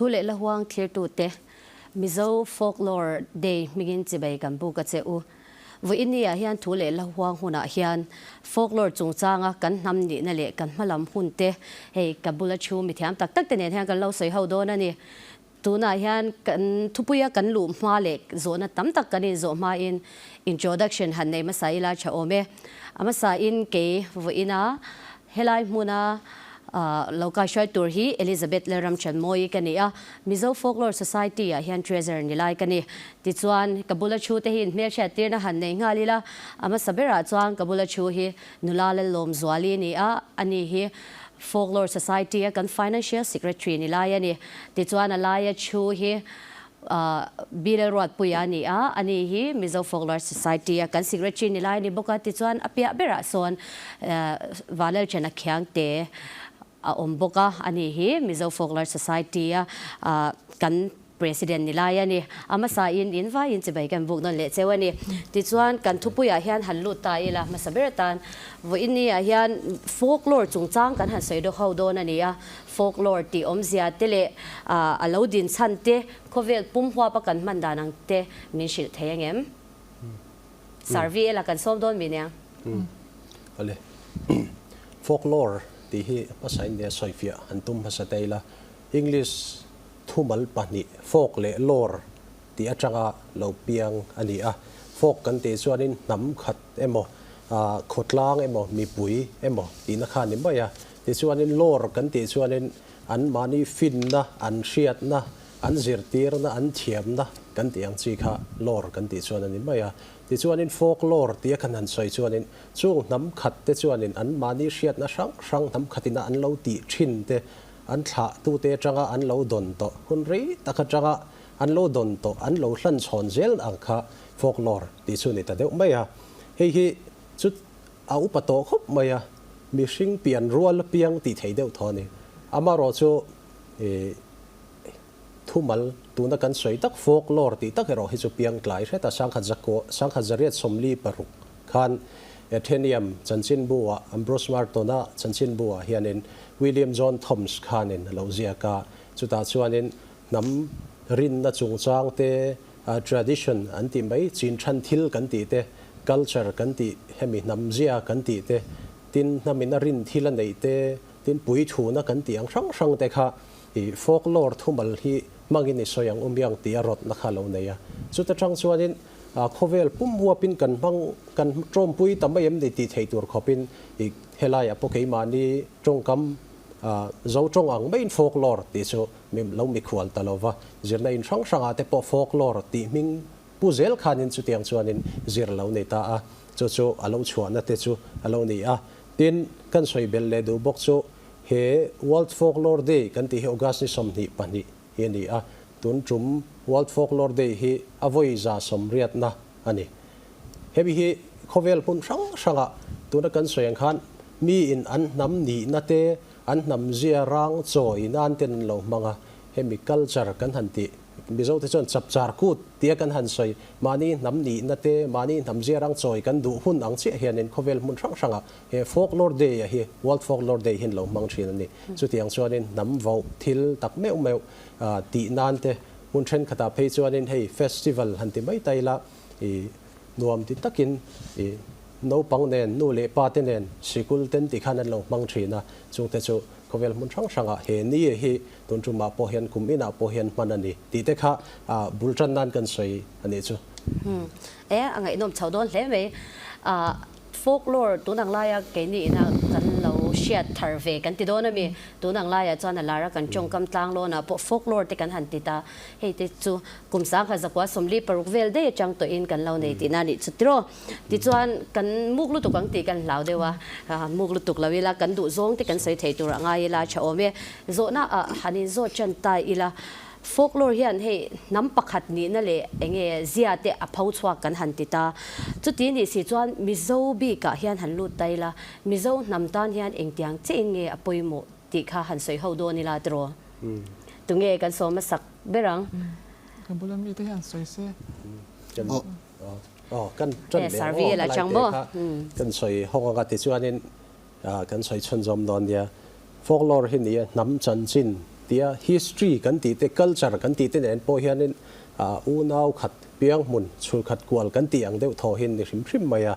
Thu leh la huang thlirtute, Mizo Folklore Day hmingin chibai kan buk a che u. Vawiinni-ah hian thu leh la huang hunah hian folklore chungchanga kan hnam nihna leh kan hmalam hunte hei ka bula thu mithiam tak tak te nen hian kan lo sawi ho dawn a ni. Tunah hian kan thupuia kan luh hma leh zawhna tam tak kan inzawh hmain introduction han nei hmasa ila tha awm e. A hmasain kei vawiina helai hmuna lo kaihruai tur hi Elizabeth Lalramchanmawii ka ni a, Mizo Folklore Society ah hian Treasurer ni lai ka ni. Tichuan ka bula thu te hi inhmelhriat tirna han nei nghal ila, a hmasa berah chuan ka bula thu hi Nula Lallawmzuali ni a, ani hi Folklore Society a kan Financial Secretary ni lai a ni. Tichuan a laia thu hi Bilal Ruatpuia a ni a, ani hi Mizo Folklore Society a kan Secretary ni lai a ni bawk a. Tichuan a piah berah sawn Vanlalchana Khiangte a awm bawk a, ani hi Mizo Folklore Society a kan President ni lai a ni. A hmasa in in vaiin chibai kan buk nawn leh cheu a ni. Tichuan, kan thupuiah hian han lut ta ila, hmasa ber atan vawiin ni ah hian folklore chungchang kan han sawi deuh ho dawn a ni a. Folklore tih awmzia te leh a lo din chhan te, khawvel pum huapa kan hman dan ang te min hrilh thei angem? Sir VL a kan sawm dawn mi nia. Awle. Folklore tih hi hmasa in nia sawifiah han tum hmasa ta ila. English thumal pahnih folk leh lore tih atanga lo piang a ni a. Folk kan tih chuanin hnam khat emaw, khawtlang emaw, mipui emaw tihna kha a ni mai a. Tichuanin lore kan tih chuanin anmahni finna, an hriatna, an zirtirna, an thiamna kan tih ang chi kha lore kan tih chuan a ni mai a. Tichuanin folklore tia kan han sawi chuanin chung hnam khat te chuanin anmahni hriatna hrang hrang hnam khatina an lo tih thin te An thlahtute atanga an lo dawn tawh, hun rei tak atanga an lo dawn tawh, an lo hlan chhawn zel ang kha folklore tih chu ni ta deuh mai a. Hei hi chu a upa tawh khawp mai a, mihring pian rual piang tih theih deuh thaw a ni. Amaherawh chu thumal tuna kan sawi tak folklore tih tak erawh hi chu piang tlai hret a, sangkhat zakua, sangkhat zariat 46 khan Athenaeum chanchinbu-ah, Ambrose Marton-a chanchinbu-ah hianin William John Thoms khanin a lo ziak a, chutah chuanin hnam rinna chungchang te, tradition an tih mai, chin than thil kan tih te, culture kan tih, hemi hnam zia kan tih te, tin hnamin a rin thil a neih te, tin puithuna kan tih ang hrang hrang te kha i folklore thumal hi hmangin i sawi ang umiang tih a rawtna kha a lo nei a. Chuta tang chuanin khawvel pum huapin kan hmang kan tawmpui ta mai em ni tih theih tur khawpin i helaiah pawh keimahni tawngkam zo tawng ang maiin folklore tih chu mi lo mikhual ta lo va, zirna in hrang hrangah te pawh folklore tih hming pu zel khanin chutiang chuanin zir a lo nei ta a, chu chu a lo chhuahna te chu a lo ni a. Tin, kan sawi belh leh duh bawk chu he World Folklore Day kan tih hi August ni 22 hi a ni a, tun tum World Folklore Day hi a vawi 180na a ni. Hemi hi khawvel hmun hrang hrangah tuna kan sawi ang khan miin an hnam nihna te, an hnam zia rang chawi nan ten an lo hmang a, hemi culture kan han tih, Mizote chuan chapchar kut tia kan han sawi, mahni hnam nihna te, mahni hnam zia rang chawi kan duh hun ang chiah hianin khawvel hmun hrang hrangah he Folklore Day-a hi, World Folklore Day hian lo hmang thin a ni. Chutiang chuanin hnam voh thil tak meuh meuh tih nan te hmun thenkhatah phei chuanin hei festival han ti mai ta ila, I nuam ti takin i naupang nen, nu leh pa te nen sikul ten ti khan an lo hmang thin a, chungte chu khawvel hmun hrang hrangah he ni hi tun tumah pawh hian kum inah pawh hian hman a ni tih te kha bul tan nan kan sawi a nih chu. E, a ngaihnawm chho dawn hle mai. Folklore tun ang laia keini ina kan lo hriat thar ve kan ti dawn a mi? Tun ang laiah chuan a lar a kan tawngkam tlang lawnah pawh folklore te kan han ti ta. Hei te chu kum 1946 vel daih atang tawhin kan lo nei tihna a nih chu tiraw. Tichuan kan muk lutuk ang tih kan hlau deuh a, muk lutuk lo ila kan duh zawng te kan sawi thei tur a ngai ila tha awm e. Zawhna ah han inzawt tan ta ila. Folklore hian hei hnam pakhat nihna leh enge zia te a pho chhuak kan han ti ta. Chuti nih si chuan Mizo bikah hian han lut ta ila, Mizo hnam tan hian engtiang chiahin nge a pawimawh tih kha han sawi ho dawn ila tiraw? Tunge kan sawm a sak ber ang? Ka bula mite hian sawi se. Aw, kan tan leh ang aw, ka lai te kha kan sawi hawk anga tichuanin kan sawi chhunzawm dawn nia. Folklore hi ni a, hnam chanchin Tia history kan tih te, culture kan tih te nen pawh hianin unau khat piang hmun chhul khat kual kan tih ang deuh thaw hin ni hrim hrim mai a.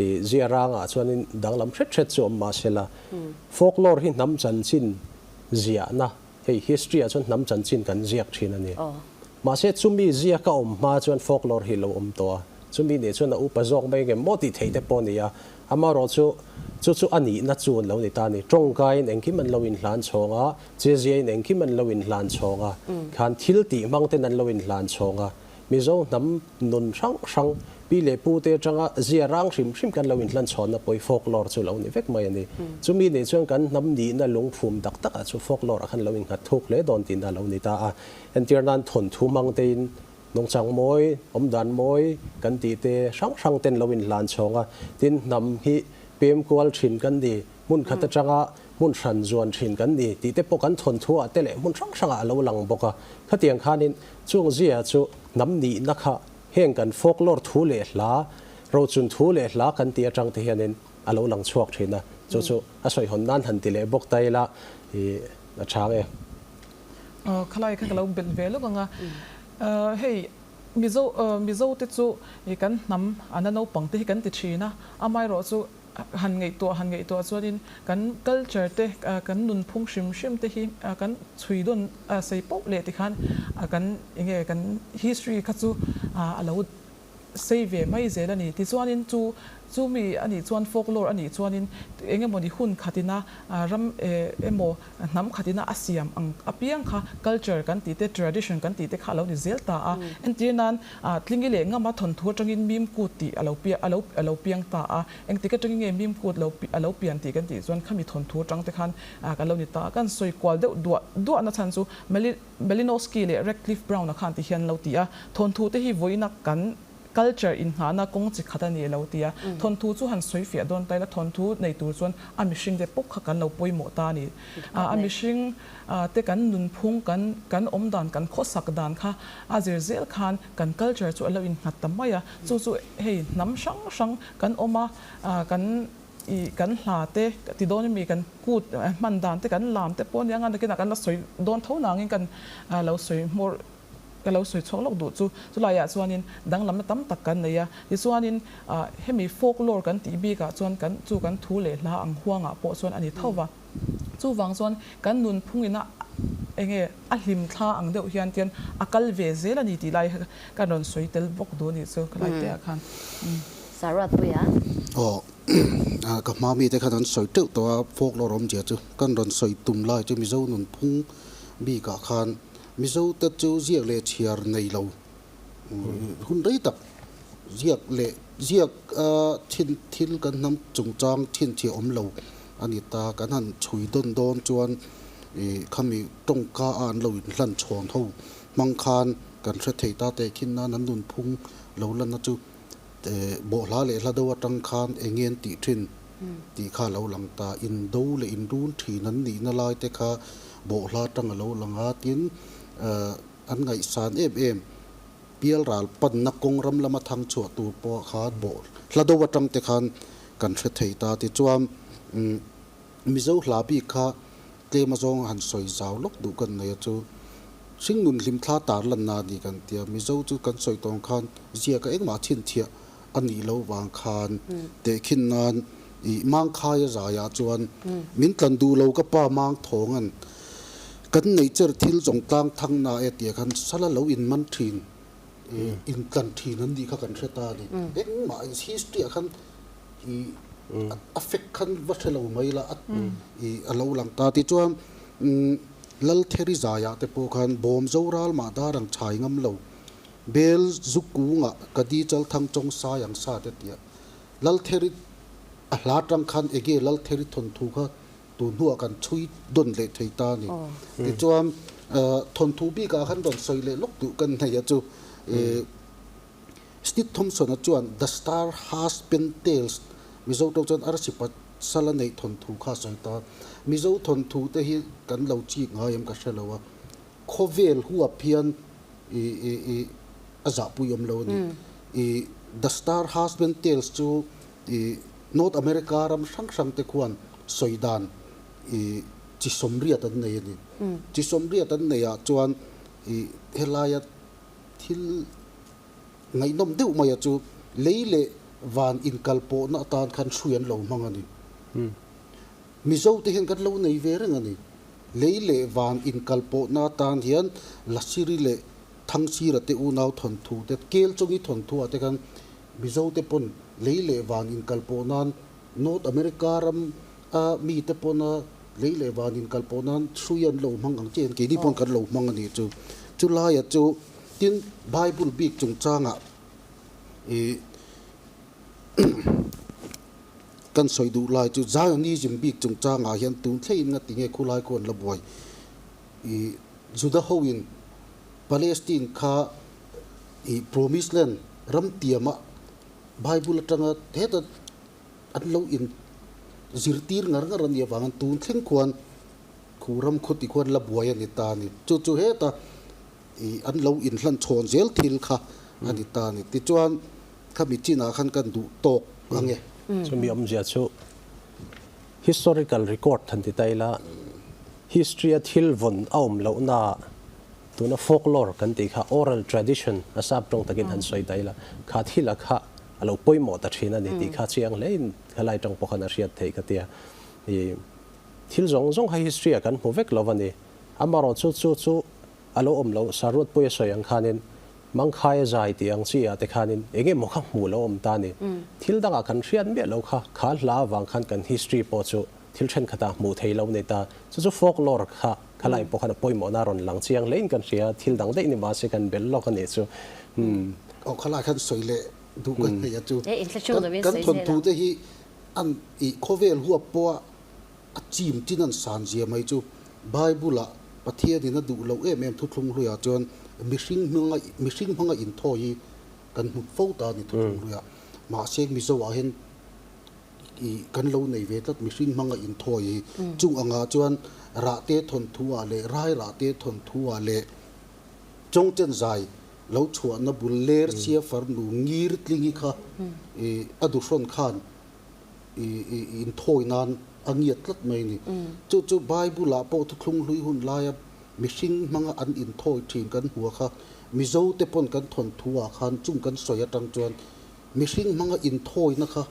I zia rangah chuanin danglam hret hret chu awm mahsela folklore hi hnam chanchin ziahna, hei history ah chuan hnam chanchin kan ziak thin a ni. Mahse chumi ziak a awm hma chuan folklore hi lo awm tawh a, chumi nih chuan a upa zawk mai ngem maw tih theih te pawh a ni a. Amaherawh chu, chu chu a nihna chu an lo ni ta a ni. Tawngkaiin engkim an lo inhlan chhawng a, cheziain engkim an lo inhlan chhawng a, khan thil tih hmang ten an lo inhlan chhawng a. Mizo hnam nun hrang hrang, pi leh pu te atanga zia rang hrim hrim kan lo inhlan chhawnna pawi folklore chu lo ni vek mai a ni. Chumi nih chuan kan hnam nihna lungphum tak takah chu folklore ah khan lo innghat thuk hle dawn tihna a lo ni ta a. Entir nan thawnthu hmang tein Nungchang mawi, awmdan mawi kan tih te hrang hrang ten lo inhlan chhawng a, tin hnam hi pem kual thin kan ni, hmun khat atanga hmun hran zuan thin kan ni tih te pawh kan thawnthu ah te leh hmun hrang hrang ah a lo lang bawk a. Khatiang khanin chung zia chu hnam nihna kha heng kan folklore thu leh hla, rochun thu leh hla kan tih atang te hianin a lo lang chhuak thin a, chu chu a sawihawn nan han ti leh bawk ta ila i a chang e. Khalai kha ka lo belh ve lawk ang a. Hei Mizo Mizo te chu kan hnam ana naupang te hi kan ti thin a, amaherawh chu han ngaihtuah han ngaihtuah chuanin kan culture te kan nunphung hrim hrim te hi kan chhui dawn sei poh leh tikhan kan enge kan history kha chu a lo sei ve mai zel a ni. Tichuanin chu chu mi a nih chuan folklore a nih chuanin eng emawni hun khatina ram emaw hnam khatina a siam ang apiang kha culture kan tih te tradition kan tih te kha a lo ni zel ta a. Entir nan Tlingi leh Ngama thawnthu atangin Mim Kut tih a lo a lo a lo piang ta a. Engtik atangin nge Mim Kut lo a lo pian tih kan tih chuan khami thawnthu atang te khan kan lo ni ta a. Kan sawi kual deuh duah duahna chhan chu Malinowski leh Radcliffe Brown-a khan ti hian lo ti a, thawnthu te hi vawiina kan culture inngahna kawng chi khat a ni lo ti a, thawnthu chu han sawi fiah dawn ta ila, thawnthu nei tur chuan a mihring te pawh kha kan lo pawimawh ta a ni. A mihring te kan nunphung, kan kan awm dan, kan khawsak dan kha a zir zel khan kan culture chu a lo innghat ta mai a, chu chu hei hnam hrang hrang kan awm a, kan I kan hla te ti dawn emi kan kut hman dan te kan lam te pawh ania nakinah kan la sawi dawn tho nangin kan lo sawi hmawr ka lo sawi chhuak lawk duh chu chulaiah chuanin danglamna tam tak kan nei a tichuanin hemi folklore kan tih bikah chuan kan chu kan thu leh hla ang huangah pawh chuan a ni tho va chuvang chuan kan nunphungina enge a hlim thla ang deuh hian tian a kal ve zel a ni tih lai kan rawn sawi tel bawk duh a nih chu ka lai te ah khan. Saruatpuia. Aw, ka hma mite khan an sawi teuh tawh a, folklore awmzia chu kan rawn sawi tum lai chu Mizo nunphung bikah khan Mizo te chu ziak leh chhiar nei lo hun rei tak ziak leh ziak thin thil kan hnam chungchang thinchhiah awm lo a ni ta, kan han chhui dawn dawn chuan khami tawngka a an lo inhlan chhawn ho hmang khan kan hre thei ta teh khin nan an nunphung lo lanna chu Bawhhla leh hla do atang khan eng nge an tih thin tih kha a lo lang ta. Indo leh inrun thin an nihna lai te kha bawhhla atang a lo lang a, tin an ngaihsan em em pial ral panna kawng ram lama thang chhuah tur pawh khan bawhhla do atang te khan kan hre thei ta. Tichuan Mizo hla bik kha tlem azawng han sawi zau lawk duh kan nei a chu hringnun hlimthla tar lanna a ni kan tia. Mizo chu kan sawi tawng khan ziaka engmah chhinchhiah a nih loh vang khan tehkhin nan ih Mangkhaia zaiah chuan min tlan duh lo ka pa Mang Thawnga'n kan neih cher thil zawng tlang thang na e tia khan sala lo in man thin ih in tlan thin an nih kha kan hre ta a ni. Engmah history ah khan ih a fek khan va hre lo mai la ih a lo lang ta tichuan Laltheri zaiah te pawh khan bawm zo ral mah dar ang chhai ngam lo bel zu kungah ka di chal thang chawng sai ang sa te tia Laltheri a hla tang khan ege Laltheri thawnthu kha tun hnuah kan chhui dawn leh thei ta a ni. Tichuan thawnthu bikah khan rawn sawi leh lawk duh kan nei a chu Steve Thompson-a chuan The Star Has Been Tales, Mizo tawng chuan Arsi pasal a neih thawnthu kha a sawi ta. Mizo thawnthu te hi kan lo chik ngai em ka hre lo a, khawvel huap hian i a zahpui awm lo a ni. I The Star Has Been Tales chu i North America ram hrang hrang te khuan sawi dan i. chi sawmriat an nei a ni. Chi sawmriat an neihah chuan ih helaia thil ngaihnawm deuh maia chu lei leh van inkalpawhna atan khan hrui an lo hmang a ni. Mizo te hian kan lo nei ve reng a ni. Lei leh van inkalpawhna atan hian Lasiri leh Thangsira te unau thawnthu te, Kel chungi thawnthu ah te khan Mizo te pawn lei leh van inkalpawh nan North America ram a mi te pawn a lei leh van inkalpawh nan hrui an lo hmang ang chiah hian keini pawn kan lo hmang a nih chu. Chulaia chu tin Bible bik chungchangah ih kan sawi duh lai chu Zionism bik chungchangah hian tun thleng in nga tinge khulai khaw an la buai ih Juda ho in Palestine kha ih Promised Land ram tiama Bible atanga heta an lo in zirtir ngar ngar a nih avangin tun thleng khuan khu ram khu ti khuan la buai a ni ta a ni. Chu chu heta ih an lo inhlan chhawn zel thil kha a ni ta a ni. Tichuan khami chinah khan kan duh tawk ang e. Chumi awmzia chu historical record han ti ta ila, history a thil vawn a awm lohna tuna folklore kan tih kha oral tradition a sap tawng takin han sawi ta ila, kha thil a kha a lo pawimawh ta thin a ni tih kha chiang hlein helai tang pawh khan a hriat theih ka tia. Ih thil zawng zawng kha history ah kan hmu vek lo a ni. Amaherawh chu chu chu a lo awm lo Saruatpui a sawi ang khanin Mangkhai a zai tih ang chi ah te khanin eng emaw kha hmuh lo awm ta a ni. Thil dangah kan hriat miah lo kha kha hla avang khan kan history pawh chu thil thenkhatah hmuh thei lo nei ta. Chu chu folklore kha khalai pawh khan a pawimawhna a rawn lang chiang hlein kan hria, thil dang daih ni mahse kan bel lawk a nih chu. Umm. Aw khalai khan sawi leh duh ka nei a chu. Kan thawnthu te hi an ih khawvel huap pawha a chim chin an san zia mai chu Bible ah Pathian in a duh loh em em thuthlung hluiah chuan mihring hmanga mihring hmanga inthawi hi kan hmu fo ta a ni thuthlung hluiah. Mahse Mizo ah hian ih kan lo nei ve tlat mihring hmanga inthawi hi. Chung angah chuan rahte thawnthu ah leh rai rahte thawnthu ah leh chawngchen zai lo chhuahna bul ler sia farnu ngir tlingi kha ih a duhrawn khan ih inthawi nan a ngiat tlat mai a ni. Chu chu Bible ah pawh thuthlung hlui hun laia mihring hmanga an inthawi thin kan hmu a kha Mizo te pawn kan thawnthu ah khan chung kan sawi atang chuan Mihring hmanga inthawina kha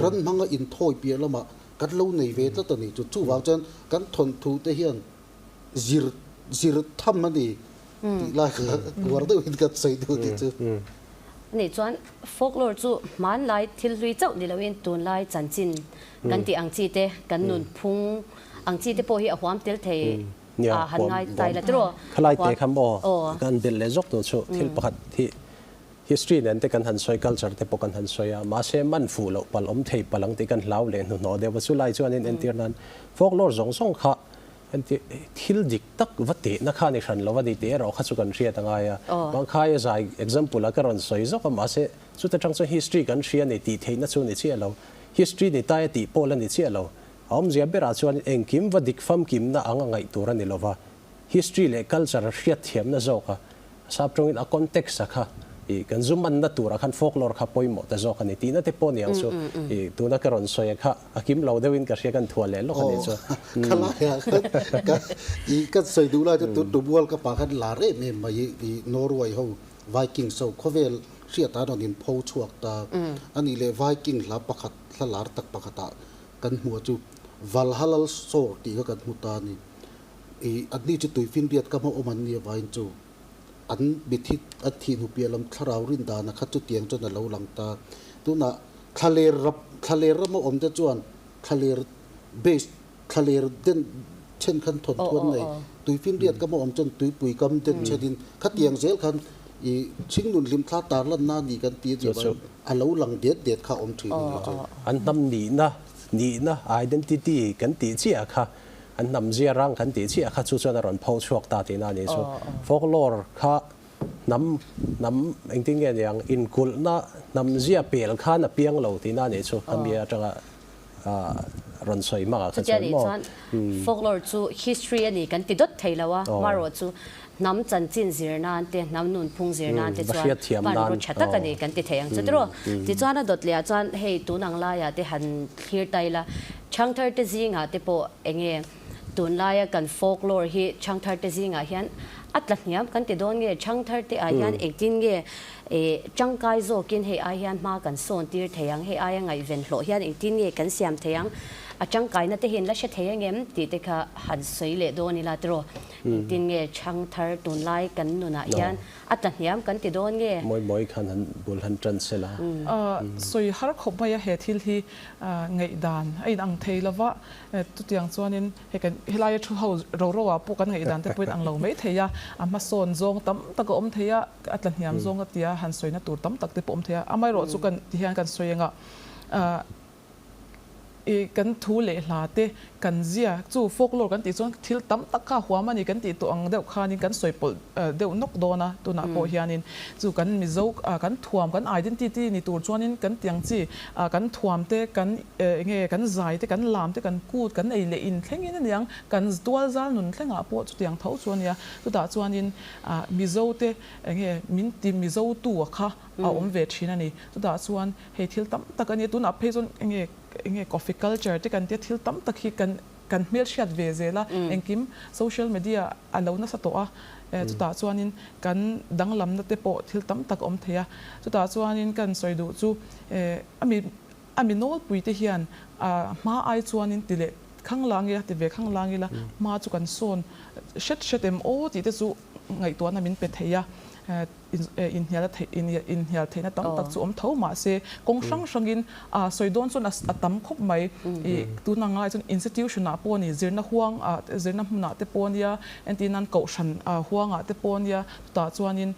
ran hmanga inthawi piah lamah kan lo nei ve tlat a ni. Chu chuvang chuan kan thawnthu te hian zir zir tham a ni tih lai kha uar deuhin kan sawi duh tih chu. Ani chuan folklore chu hmanlai thil hlui chauh ni loin tunlai chanchin kan tih ang chi te, kan nunphung ang chi te pawh hi a huam tel thei a han ngai tai la tiraw? Khalai te kha maw kan belh leh zawk tur chu thil pakhat hi History nen te kan han sawi, culture te pawh kan han sawi a, mahse man fuh loh palh awm thei palh ang tih kan hlau leh hnuhnawh deuh a, chulai chuanin entir nan folklore zawng zawng kha entir thil dik tak va tehna kha ni hran lo a ni tih erawh kha chu kan hriat a ngai a, Mangkhai a zai example a ka rawn sawi zawk a, mahse chuta tang chuan history kan hria ni tih theihna chu ni chiah lo, history ni tai a tih pawh la ni chiah lo, a awmzia berah chuan engkim va dik famkimna ang a ngaih tur a ni lova, history leh culture hriatthiamna zawk a, Sap tawngin a context a kha ih kan zu manna turah khan folklore kha pawimawh ta zawk a ni tihna te pawh niang chu ih tuna ka rawn sawi a kha a kim lo deuhin ka hria kan thuah leh lawk a nih chu. Aw khalaiah khan ka ih kan sawi duh lai chu tun Tubual ka pa khan lar em em mai ih Norway ho Vikings ho khawvel hriatah an rawn inpho chhuak ta a nih leh Viking hla pakhat hla lar tak pakhatah kan hmuh chu Valhalla Sword tih kha kan hmu ta a ni. Ih an ni chu tuifinriat ka hma awm an ni avangin chu an mithi an thih hnu piah lam thlarau rin dana kha chutiang chuan a lo lang ta. Tunah thlaler rap thlaler rama awm te chuan thlaler base thlaler den then khan thawn thu an nei. Tuifinriat ka hma awm chuan tuipui kam den thenin khatiang zel khan ih chhingnun hlimthla tarlanna a ni kan ti a ni avangin a lo lang det det kha a awm thin a ni chu. An hnam nihna nihna identity kan tih chiah kha An hnam zia rang kan tih chiah kha chu chuan a rawn pho chhuak ta tihna a nih chu. Folklore kha hnam hnam engtin nge niang inkulhna hnam zia pel khan a piang lo tihna a nih chu khami atanga rawn sawi hmangah kha chuan maw. Chutia nih chuan folklore chu history a ni kan ti dawt thei lo a, hmarawh chu hnam chanchin zir nan te, hnam nunphung zir nan te chuan hmanraw tha tak a ni kan ti thei ang chu tiraw. Tichuan a dawt leh ah chuan hei tun ang laiah te han thlir ta ila, Changthar te zingah te pawh eng nge? Tunlaia kan folklore hi Changthar te zingah hian a tla hniam kan ti dawn nge? Changthar te ah hian engtin nge tangkai zawkin hei ai hian hma kan sawn tir thei ang? Hei aia ngaihven hlawh hian engtin nge kan siam thei ang? A tangkaina te hi an la hre thei angem tih te kha han sawi leh dawn ila tiraw? Engtin nge Changthar tunlai kan nunah hian A tla hniam kan ti dawn nge? Mawi mawi khan han bul han tan se la. Sawi har khawp mai a he thil hi ngaihdan a inang thei lo va, chutiang chuanin hei kan helaia thu ho ro ro ah pawh kan ngaihdan te pawh inang lo mai thei a, a hmasawn zawng tam tak a awm thei a, a tla hniam zawng a tia han sawina tur tam tak te pawh awm thei a, amaherawhchu chu kan ti hian kan sawi anga I kan thu leh hla te kan zia chu folklore kan tih chuan thil tam tak kha huam a ni kan tih tawh ang deuh khanin kan sawi pawlh deuh nawk dawn a, tunah pawh hianin chu kan Mizo kan thuam kan identity ni tur chuanin kan tiang chi kan thuam te kan enge kan zai te kan lam te kan kut kan ei leh in thlengin a niang kan tual zal nun thlengah pawh chutiang tho chu a nia chutah chuanin Mizo te enge min ti Mizo tu a kha a awm ve thin a ni chutah chuan Hei thil tam tak a nia, tunah phei chuan enge enge coffee culture te kan tia thil tam tak hi kan kan hmelhriat ve zel a, engkim social media a lo nasa tawh a, chutah chuanin kan danglamna te pawh thil tam tak a awm thei a, chutah chuanin kan sawi duh chu a mi a mi nawlpui te hian hma ai chuanin ti leh khang lang ila ti ve khang lang ila hma chu kan sawn hret hret em aw tih te chu ngaihtuahna min pe thei a. Inhnial inhnial theihna tam tak chu awm tho mahse kawng hrang hrangin sawi dawn chuan a tam khawp mai. Tun ang lai chuan institution ah pawh a ni, zirna huang ah zirna hmunah te pawh a nia, entir nan kohhran huangah te pawh a nia, chutah chuanin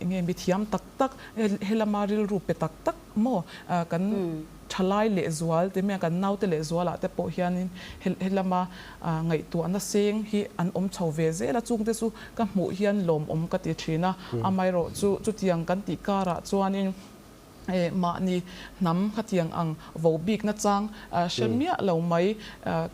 eng nge mithiam tak tak helama rilru pe tak tak maw kan thalai lehzual ti mai a kan naute lehzualah te pawh hianin helama ngaihtuahna seng hi an awm chho ve zel a, chungte chu ka hmuh hian lawmawm ka ti thin a, amaherawh chu chutiang kan tih karah chuanin mahni hnam khatiang ang vo bikna chang hre miah lo mai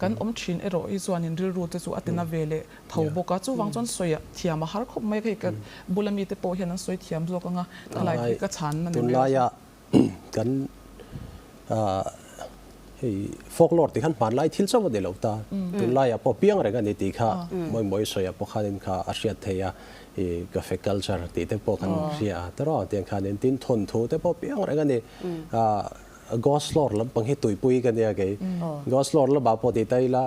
kan awm thin erawh hi chuanin rilru te chu a tina ve leh tho bawk a, chuvang chuan sawi thiam a har khawp mai a, hei ka bula mite pawh hian an sawi thiam zawk ang a, khalai khi ka chhanna ni mai a. Kan hei folklore tih khan hmanlai thil chauh a ni lo ta, tunlaiah pawh piang reng a ni tih kha mawi mawi sawiah pawh khanin kha a hriat theih a, i cafe culture tih te pawh kan hria a tiraw tiang khanin tin thawnthu te pawh piang reng a ni. Ghost lore lampang hi tuipui ka nia kei, ghost lore lamah pawh ti ta ila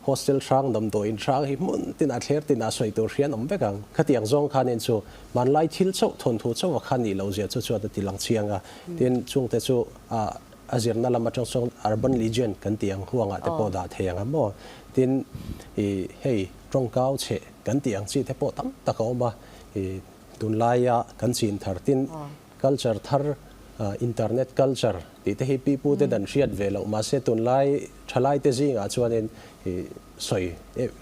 Hostel hrang, damdawiin hrang hi hmun tinah thler tinah sawi tur hrian awm vek ang. Khatiang zawng khanin chu hmanlai thil chauh, thawnthu chauh a kha nih loh zia chu chuan a ti lang chiang a. Tin, chungte chu a zirna lam atang chuan urban legend kan tih ang huangah te pawh dah thei ang a maw. Tin, ih hei tawngkau chhe kan tih ang chi te pawh tam tak a awm a. Ih tunlaia kan chin thar tin culture thar, internet culture tih te hi pi pu te dan hriat ve loh mahse tunlai thalai te zingah chuanin sawi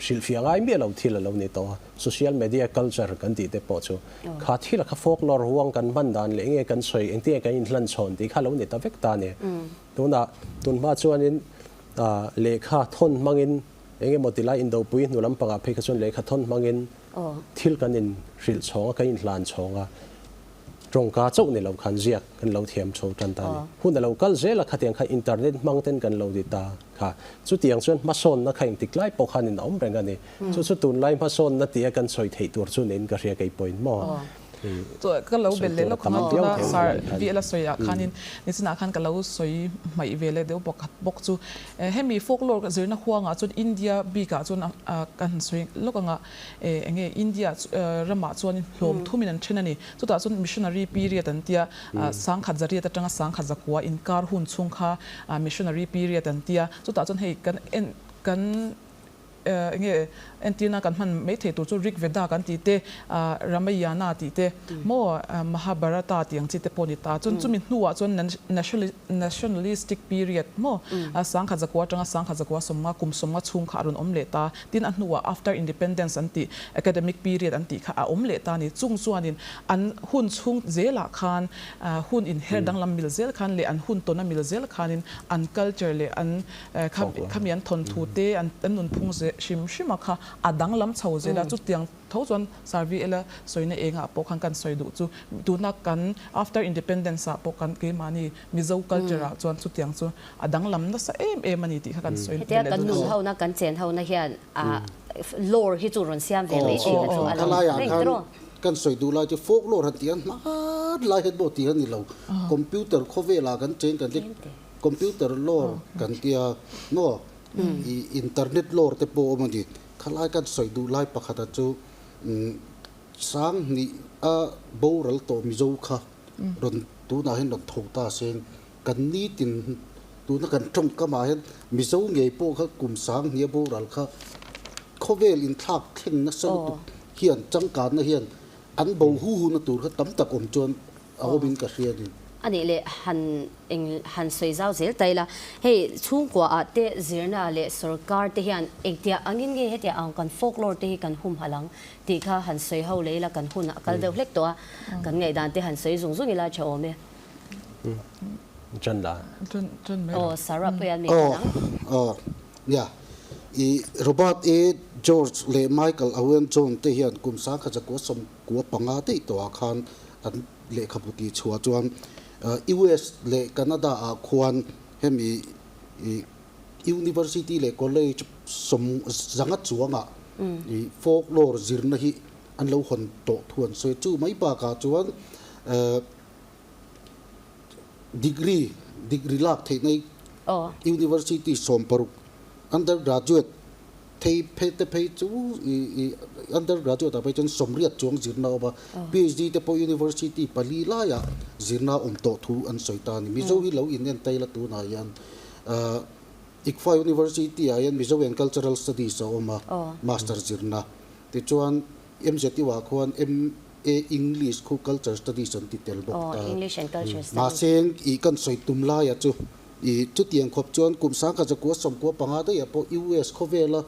hrilhfiah ngai miah lo thil a lo ni tawh a, social media culture kan tih te pawh chu kha thil a kha folklore huang kan hman dan leh nge kan sawi engtin nge kan inhlan chhawn tih kha lo ni ta vek ta a ni. Tunah tunhma chuanin lehkha thawn hmangin eng emaw tilai indopui hnu lampangah phei kha chuan lehkha thawn hmangin thil kan inhrilh chhawng a, kan inhlan chhawng a. Tawngka chauh ni lo khan ziak kan lo thiam chho tan ta a ni. Hun a lo kal zel a, khatiang kha internet hmang ten kan lo ti ta kha. Chutiang chuan hmasawnna kha engtik lai pawh khanin a awm reng a ni. Chu chu tunlai hmasawnna tia kan sawi theih tur chu niin ka hria kei pawhin maw. Ka lo belh leh lawk ang a, tuna Sir VL a sawi ah khanin nichinah khan ka lo sawi hmaih ve leh deuh bawk bawk chu. Hemi folklore zirna huangah chuan India bikah chuan kan sawi lawk ang a, Enge India ramah chuan hlawm thumin an then a ni. Chutah chuan missionary period an tia, sangkhat zariat atanga sangkhat zakua inkar hun chhung kha missionary period an tia. Chutah chuan hei kan en kan enge entirna kan hman mai thei tur chu Rig Veda kan tih te, Ramayana tih te, maw Mahabharata tih ang chi te pawh a ni ta. Chuan chumi hnuah chuan nationalistic period maw sangkhat zakua atanga sangkhat zakua sawmnga kum sawmnga chhung kha a rawn awm leh ta. Tin a hnuah after independence an tih academic period an tih kha a awm leh ta a ni. Chung chuanin an hun chhung zelah khan hun inher danglam mil zel khan leh an hun tawna mil zel khanin an culture leh an khami an thawnthu te an nunphung hrim hrima kha a danglam chho zel a, chutiang tho chuan Sir VL a sawina engah pawh khan kan sawi duh chu tuna kan after independence ah pawh kan keimahni Mizo culture ah chuan chutiang chu a danglam nasa em em a ni tih kha kan sawi Hetia leh kan duh nun chu. hona kan chen hona hian lore hi chu rawn siam ve mai thin kha chu a lo Khalaiah reng khan tiraw? kan sawi duh lai chu folklore han tih a hman lai hian pawh tih a ni lo. Computer khawvelah kan cheng kan ti computer lore kan tia maw i internet lore te pawh a awm a ni. Khalai kan sawi duh lai pakhata chu Sanghnih a boral tawh Mizo kha rawn tunah hian rawn tho ta seng kan nitin tuna kan tawngkamah hian Mizo ngei pawh kha kum Sanghnih a boral kha khawvel inthlak thleng nasa lutuk hian changkanna hian an bo hu hu na tur kha tam tak awm chuan a awmin ka hria a ni. A nih leh han eng han sawi zau zel ta ila, hei chhungkua ah te zirna leh sorkar te hian engtiah angin nge hetiang ang kan folklore te hi kan humhalh ang tih kha han sawi ho leh ila kan hun a kal deuh hlek tawh a, kan ngaihdan te han sawi zung zung ila tha awm e. Ṭan la. Aw Sarah pawh hian mi kal ang. Aw nia i Robert A George leh Michael Owen John te hian kum 1995 daih tawhah khan an lehkhabu tih chhuah chuan US leh Canada ah khuan hemi University leh College 100 chuangah folklore zirna hi an lo hawn tawh thu an sawi. Chu mai bakah chuan degree degree lak theihna hi University 16 undergraduate Thei phei te phei chu i undergraduate ah phei chuan 80 chuang zirna a awm a, PhD te pawh university pali laiah zirna a awm tawh thu an sawi ta a ni. Mizo hi lo inentai la tunah hian ICFA University ah hian Mizo and Cultural Studies a awm a, master zirna. Tichuan MZU ah khuan MA English khu Culture Studies an ti tel bawk ta. Mahse i kan sawi tum laia chu I chutiang khawp chuan kum 1995 daihah pawh US khawvela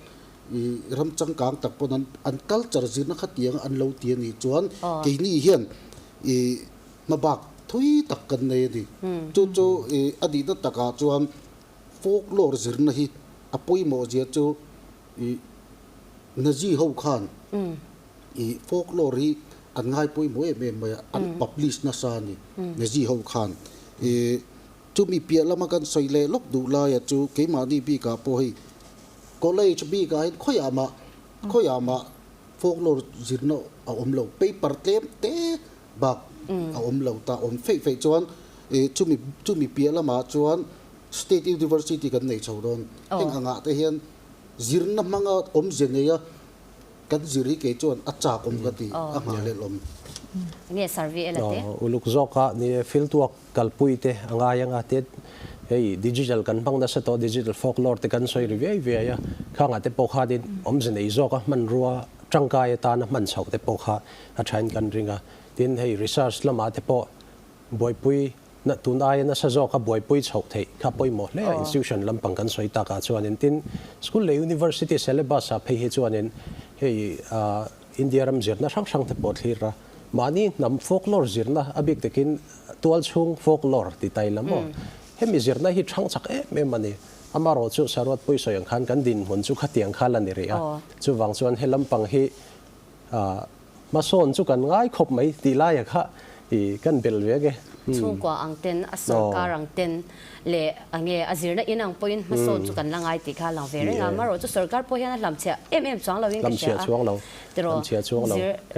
i ram changkang tak pawn an an culture zirna khatiang an lo ti a nih chuan keini hian i hmabak thui tak kan nei a ni. Chu chu i a nihna takah chuan folklore zirna hi a pawimawh zia chu i Nazi ho khan i folklore hi an ngai pawimawh em em mai a, an publish nasa a ni Nazi ho khan i Chumi piah lama kan sawi leh lawk duh laia chu keimahni bikah pawh hei college bikah hian khawiah mah khawiah mah folklore zirna a awm lo, paper tlem te bak a awm lo ta awm feih feih chuan chumi chumi piah lamah chuan state university kan nei chho dawn. Heng angah te hian zirna hmanga awmze neia Kan zir hi kei chuan a chak awm ka ti, a nghahhlelh awm. Nge survey ela te? Uluk zawk a ni e, field work kalpui te a ngai anga te hei digital kan hmang nasa tawh digital folklore te kan sawi ri viai viai a, khangah te pawh khanin awmze nei zawk a hmanrua tangkai atana hman chhoh te pawh kha a thain kan ring a, tin hei research lamah te pawh buaipui Na tun aia nasa zawk a buaipui chhoh theih kha pawimawh hle a, institution lampang kan sawi takah chuanin tin school leh university syllabus ah phei hi chuanin hei India ram zirna hrang hrang te pawh thlir a, mahni hnam folklore zirna a bik takin tualchhung folklore ti tai la maw hemi zirna hi thang chak em em a ni. Amarawh chu Saruatpui sawi ang khan kan dinhmun chu khatiang kha la ni rih a, chuvang chuan he lampang hi Hmasawn chu kan ngai khawp mai tih laia kha i kan belh ve age. Chhungkua ang ten, a sorkar ang ten leh ange a zirna in ang pawhin hmasawn chu kan la ngai tih kha a lang ve reng a. Amarawh chu sorkar pawh hian a hlamchhiah em em chuang loin ka hria a. Tiraw, zir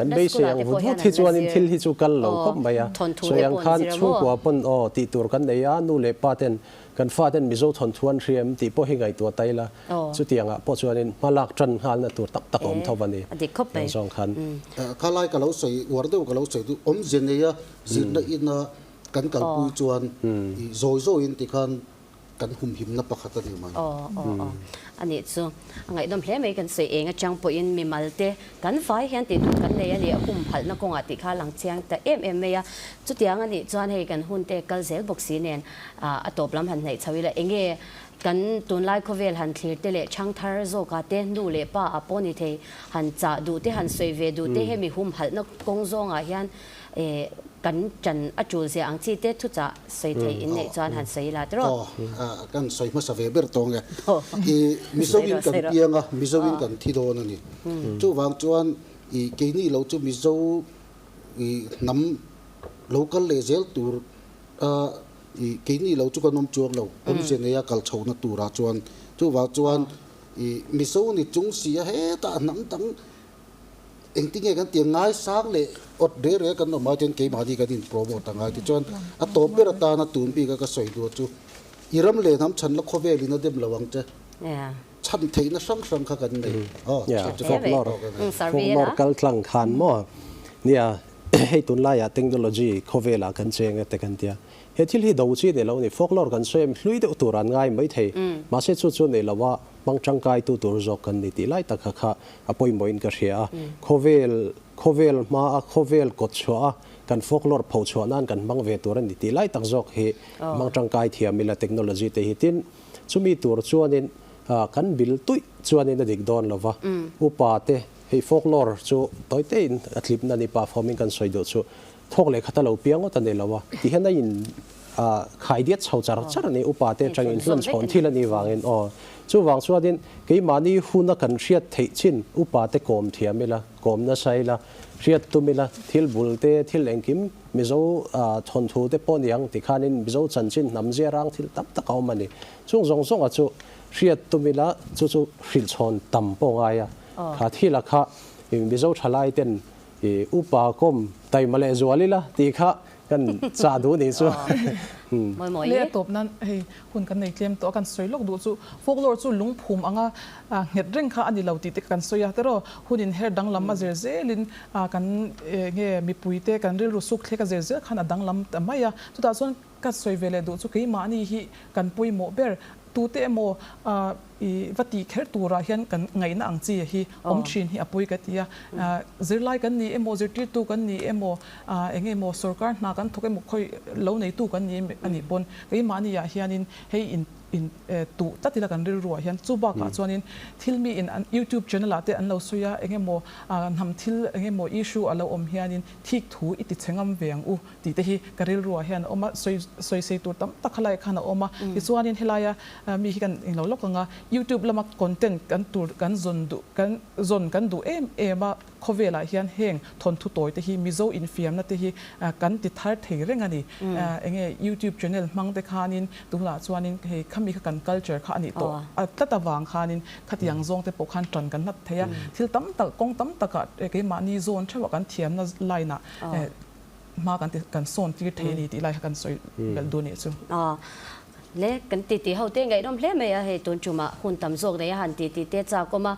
na school ah te pawh hian an la zir. Thil hi chu kal lo khawp mai a. Thawnthu te pawh an zir a maw? Chhungkua pawn aw tih tur kan nei a, nu leh pa ten Kan faten Mizo thawnthu an hria em tih pawh hi ngaihtuah ta ila, chutiangah pawh chuanin hma lak tan nghalna tur tak tak a awm tho a ni. A dik khawp mai. Zawng khan. Khalai ka lo sawi, uar deuh ka lo sawi duh, awmzia neia zirna ina kan kalpui chuan i zawi zawiin tikhan kan humhimna pakhat a ni mai. Aw aw aw. A nih chu. A ngaihnawm hle mai kan sawi eng atang pawhin mimal te kan vai hian tih tur kan nei a ni a humhalhna kawngah tih kha a lang chiang ta em em mai a. Chutiang a nih chuan hei kan hun te kal zel bawk si nen a tawp lam han hnaih chho ila enge kan tunlai khawvel han thlir te leh chhang thar zawkah te nu leh pa ah pawh ni thei han chah duh te han sawi ve duh te hemi humhalhna kawng zawngah hian. Kan ṭan a ṭul zia ang chi te thuchah sawi theih in neih chuan han sawi ila tiraw? Aw, kan sawi hmasa ve ber tawng e. I Mizoin kan piang a, Mizoin kan thi dawn a ni. Chuvang chuan i keini lo chu Mizo i hnam lo kal leh zel tur a i keini lo chu kan awm chuang lo, awmze neia kal chhohna turah chuan. Chuvang chuan i Mizo ni chung si a hetah hnam dang Engtinge kan tih ang ngaisang leh awt reh reh kan awm ai chuan keimahni kan in promote ang ai tichuan a tawp ber atana tun bik a ka sawi duh chu i ram leh hnam chhanna khawvel in a dem lo ang che chhan theihna hrang hrang kha kan nei aw folklore folklore kal tlang khan maw nia hei tunlaiah technology khawvelah kan cheng a te kan tia He thil hi do chi nei lo a ni. Folklore kan sawi em hlui deuh tur an ngai mai thei. Mahse chu chu nei lo a, hmang tangkaitu tur zawk kan ni tih lai tak kha kha a pawimawhin ka hria a. Khawvel, khawvel hma a, khawvel kawt chhuah a, kan folklore pho chhuah nan kan hmang ve tur a ni tih lai tak zawk hi hmang tangkai thiam ila technology te hi. Tin, chumi tur chuanin kan bil tuih chuanin a dik dawn lo va. Upa te, hei folklore chu tawi tein a tlipna ni pah fawmin kan sawi duh chu. Thawk leh khat a lo piang ngawt a ni lo a, ti hian a in khai diat chho char char a ni, upa te atangin hlan chhawn thil a nih vangin aw. Chuvang chuanin keimahni huna kan hriat theih chin upa te kawm thiam ila, kawm nasa ila, hriat tum ila, thil bul te, thil engkim Mizo thawnthu te pawh niang ti khanin Mizo chanchin hnam zia rang thil tam tak a awm a ni. Chung zawng zawnga chu hriat tum ila chu chu hrilh chhawn tam pawh ngai a, kha thila kha Mizo thalai ten I upa kawm taima leh zual ila tih kha kan chah duh nih chu. Le a tawp nan hei hun kan nei tlem tawh a kan sawi lawk duh chu folklore chu lungphum anga nghet reng kha a ni lo tih te kan sawi a tiraw hun in her danglam a zir zelin kan nge mipui te kan rilru suk thlek a zir zel khan a danglam ta mai a chutah chuan ka sawi ve leh duh chu keimahni hi kan pawimawh ber tute emaw I va tih kher turah hian kan ngaihna ang chi hi awm thin hi a pawi ka ti a. Zirlai kan ni emaw, zirtirtu kan ni emaw, eng emaw sorkar hna kan thawk emaw khawi lo neitu kan ni a nih pawn keimahniah hianin hei in in tuh tlat ila kan rilruah hian chu bakah chuanin thil mi in an youtube channel ah te an lo sawi a eng emaw hnam thil eng emaw issue a lo awm hianin thik thu i ti chhe ngam ve ang u tih te hi ka rilruah hian a awm a, sawi sawi sei tur tam tak khalai khan a awm a. Tichuanin helaia mi hi kan englo lawk ang a, YouTube lama content kan tur kan zawn duh kan zawn kan duh em em a, khawvelah hian heng thawnthu tawi te hi Mizo infiamna te hi kan ti thar thei reng a ni. Enge YouTube channel hmang te khanin tunah chuanin hei khami kha kan culture kha a nih tawh a tlat avang khanin khatiang zawng te pawh khan tan kan hlat thei a, thil tam tak kawng tam takah keimahni zawn theuhah kan thiamna line ah hma kan ti kan sawn tir thei a ni tih lai kha kan sawi belh duh nih chu. Aw le kan ti ti ho te ngaihnawm hle mai a, hei tun tumah hun tam zawk nei a han ti ti te chak awm a,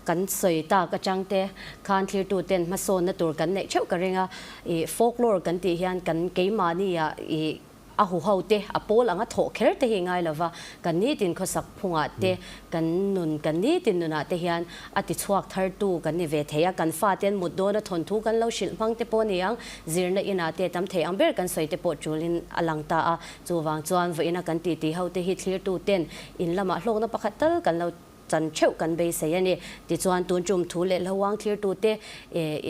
kan sawi tak atang te khan thlirtu ten hmasawnna tur kan neih theuh ka ring a, ih folklore kan tih hian kan keimahni ah ih A huho te, a pawl anga thawh kher te hi ngai lova, kan nitin khawsak phungah te, kan nun, kan nitin nunah te hian a ti chhuak thartu kan ni ve thei a, kan faten mut dawna thawnthu kan lo hrilh hmang te pawh ni ang, zirna inah te tam thei ang ber kan sawi te pawh tulin a lang ta a, chuvang chuan vawiina kan titi ho te hi thlirtu ten in lamah hlawkna pakhat tal kan lo Chan theuh kan beisei a ni. Tichuan tun tum thu leh hlauang thlirtute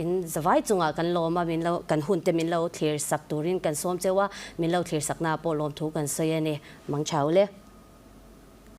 in zavai chungah kan lawm a, min lo kan hunte min lo thlir sak turin kan sawm cheu a, min lo thlir saknaah pawh lawmthu kan sawi a ni. Mang chau le.